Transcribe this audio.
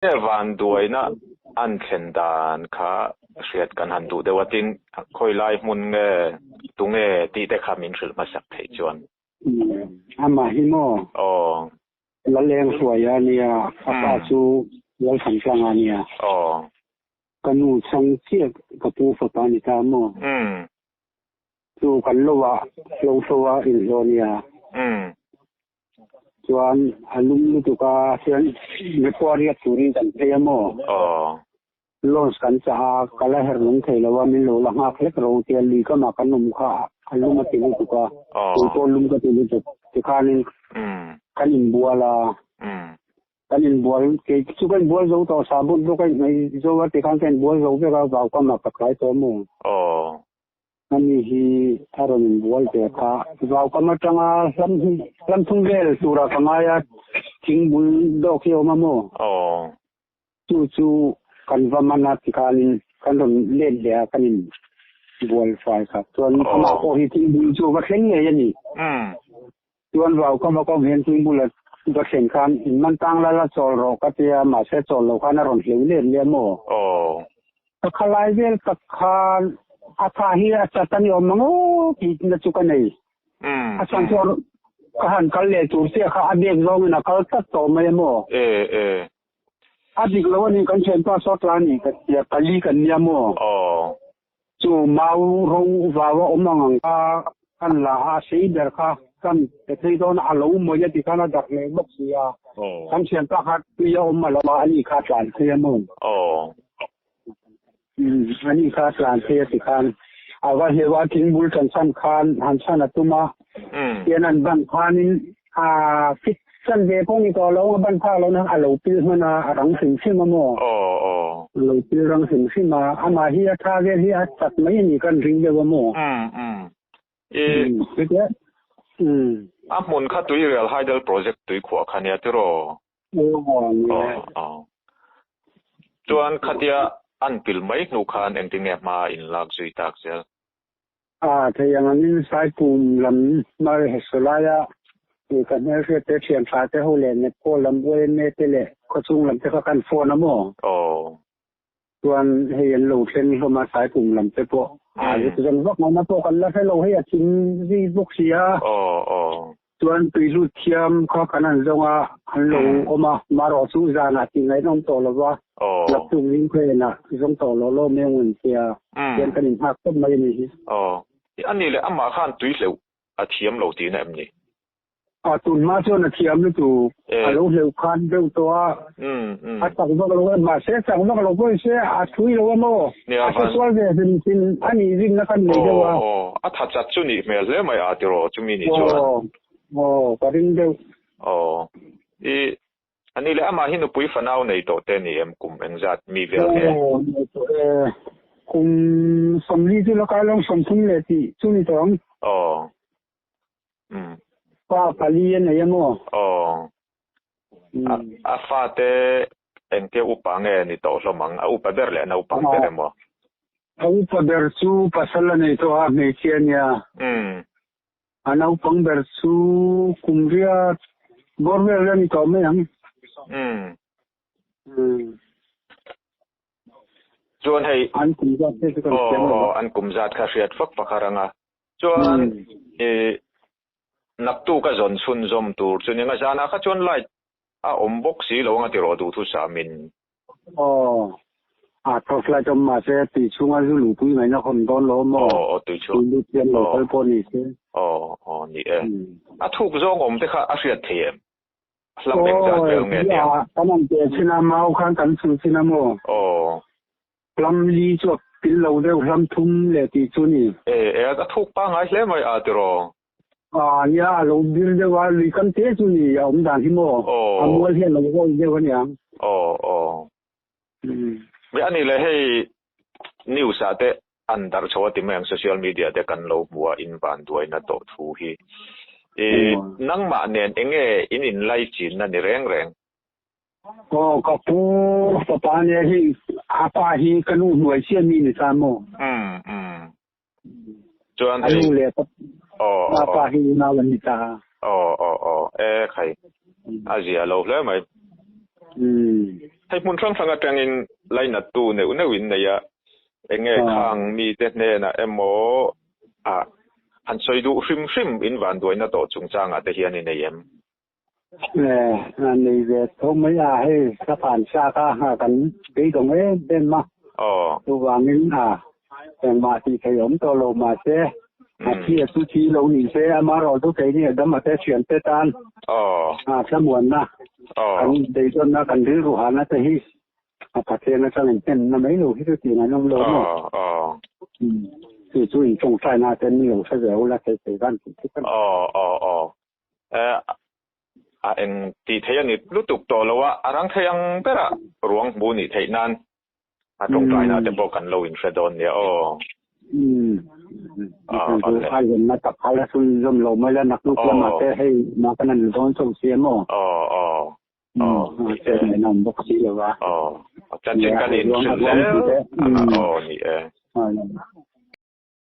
Nge vanduaina an thlen dan kha hriat kan han duh deuh a, tin khawi lai hmun nge tunge tih te kha min hrilh hmasak theih chuan. Amah hi maw? Aw. Laleng hruaia a nia, a pa chu Lalthantlanga a nia. Aw. Ka nu chhang chiah ka pu fapa a ni ta maw? Chu kan lo ah hlo hlo a inhlawh a nia. Chuan a lum lutuk a, chuan Nepua riak turin kan phei a maw? Aw. Launch kan chah a, ka la her nung thei lo a, min lo la nghak hlek ro tia lui kamah kan awm kha a lum a ti lutuk a, kei pawh lum ka ti lutuk. Tikhanin kan inbual a, kan inbual, kei chu ka inbual zo tawh, sabun pawh ka inhnaih zo a, tikhan ka inbual zo vek a, vau kamah ka tlai tawh a maw? Aw. Ani hi a rawn inbual ve kha. Vaukam atanga hlam hlam thum vel turah ka ngai a, thing bul dawk hi a awm a maw? Aw. Chu chu kan va man a tikhanin kan rawn let leh a, kan inbual fai kha. Chuan amah pawh hi thing bul chu a va thleng ngei a ni. Chuan vaukam a kawm hian thing bul a va thlen khan in man tang la la chawl rawh ka tia, mahse chawl lo khan a rawn hleuh let leh a maw? Aw. Ka khalai vel tak khan a tha hi a chat a ni awm ang aw tih na chu ka nei. A chhan chu ka han kal leh tur chiah kha a bek zawngin a kal tlat tawh mai a maw? E e. A dik lo a ni kan thianpa sawt la a ni ka tia pali kan nia maw? Aw. Chu mau ro vau a awm ang ang kha kan la a, sei ber kha kan pe thei dawn a, a lo mawi a ti khan a darh leh bawk si a. Kan thianpa kha tui a awm a lo a, ani kha a tlan phei a maw? Ani kha a tlan phei a ti khan a va hleuh a, thingbul tan chhan khan han chhan a tum a, tian an ban khanin a fit Chan ve pawh ni tawh lo, a ban phak lohna a lo pil hman a, a rang hrim hrim a maw? Aw. A lo pil rang hrim hrim a, amah hi a tha vel hi a chat mai a ni kan ring deuh a maw? Umm umm. I A hmun kha Tuirial Hydel Project tuikhuah kha nia tiraw? Aw nia. Aw aw. Chuan khatia an pil mai hnu khan engtinge hma in lak zui tak zel? A thei ang angin Saipum lam hmar Hesawlaia ih ka hmelhriat te thian tha te ho leh Neppaw lam YMA te leh khawchhung lam te kha kan phone a maw? Aw. Chuan hei an lo thleng hlawm a Saipum lam te pawh a zuk zawng vak ngaihna pawh kan la hre lo hei a thim zui bawk si a. Aw aw. Chuan tuilut thiam kha kan han zawng a, an lo awm a, marawh chu zanah tih ngaihnawm tawh lo va, laptop zing khawiah zawng tawh lo lo mai ang an tia, tian kan inhak tawp mai a nih hi. Aw, a nih leh amah khan tui hleuh a thiam lo tihna em ni? A, tun hma chuan a thiam lutuk, a lo hleuh khan deuh tawh a, a chak vak lo em, mahse chak vak lo pawh se a thui lo a maw, a hre sual ve hrim hrim a nih rinna kan nei deuh a. Aw, a tha chat chu nih hmel hle mai a tiraw chumi nih chuan. Aw, aw, ka ring deuh. Aw, i a ni leh amah hi nupui fanau nei tawh te ni em kum engzat mi vel nge? Aw, nei tawh e, kum 40 chu la kai lo 30 leh tih chu ni tawh ang. Aw, umm. Pa pali a nei a maw? Aw. A fate engtia upa nge ni tawh hlawm ang? A upa ber leh naupang ber emaw? A upa ber chu pasal a nei tawh a, hmeichhia a nia. A naupang ber chu kum riat bawr vel a ni tawh mai ang. Chuan hei. An kum zat te chu kan hriat lo va. An kum zat kha hriat fak fak a rang a. Chuan i Naktuk a zawn chhunzawm tur chu nia zanah kha chuan light a awm bawk si lo anga tiraw duhthusam in. Aw, a torch light awm mahse tui chhunga zu luhpui ngaihna khawm dawn lo maw? Aw, aw tui chhung. Tui lut hian lo kal pawh ni se. Aw, aw ni e. A thuk zawng awm te kha a hriat thei em? A hlam eng zat vel nge nia? Aw, kan an teh chin a, mau khan kan chhun chin a maw? Aw. Hlam li chu a pil lo deuh, hlam thum leh tih chu ni. E, e, a thuk pangngai hle mai a tiraw? A, nia, a lo bir deuh a, lui kam te chu ni a awm dan hi maw? Aw. A mual hian a lo hawi deuh a niang. Aw, aw. Me a nih leh hei news ah te an darh chho a ti mai ang, social media te kan lo hmu a, in vanduaina tawh thu hi. I, nangmah nen enge in inlaichinna ni reng reng? Aw ka pu fapa nia hi a pa hi ka nu hnuai chiah mi ni ta maw? Umm umm chuan A nu leh ka aw a pa hi unau an ni ta. Aw aw aw e khai a zia lo hle mai. Umm. Hei hmun hrang hrang atangin lainattu neuh neuh in nei a, enge khang mite hnenah emaw a han sawi duh hrim hrim in vanduaina tawh chungchangah te hian i nei em? Nei ve tho mai a, hei ka phan chak a, kan beidawng em em a. Chuvangin a engmah tih theih awm tawh lo mahse a thi a chu thi lo ni se amaherawh chu keini a dam a te thian te tan a thlamuanna kan beidawnna kan rilru hahna te hi a Pathian atang in hnemna mai lo hi chu tih ngaihawm lo maw? Chu chu in tawngtaina te min lo hre ve ula thei thei van tih chu ka ni. A eng tih theih a ni lutuk tawh lo a, a rang thei ang bera ruang hmu nih theih nan a tawngtaina te pawh kan lo inhre dawn nia aw. A lenna tak kha la chhunzawm lo mai la, naktuk lamah te hei mah kan han dawn chauh si em aw. Aw aw. Aw ni e. Awm bawk si lo a. Aw chanchin kan inhrilh zel. Aw ni e.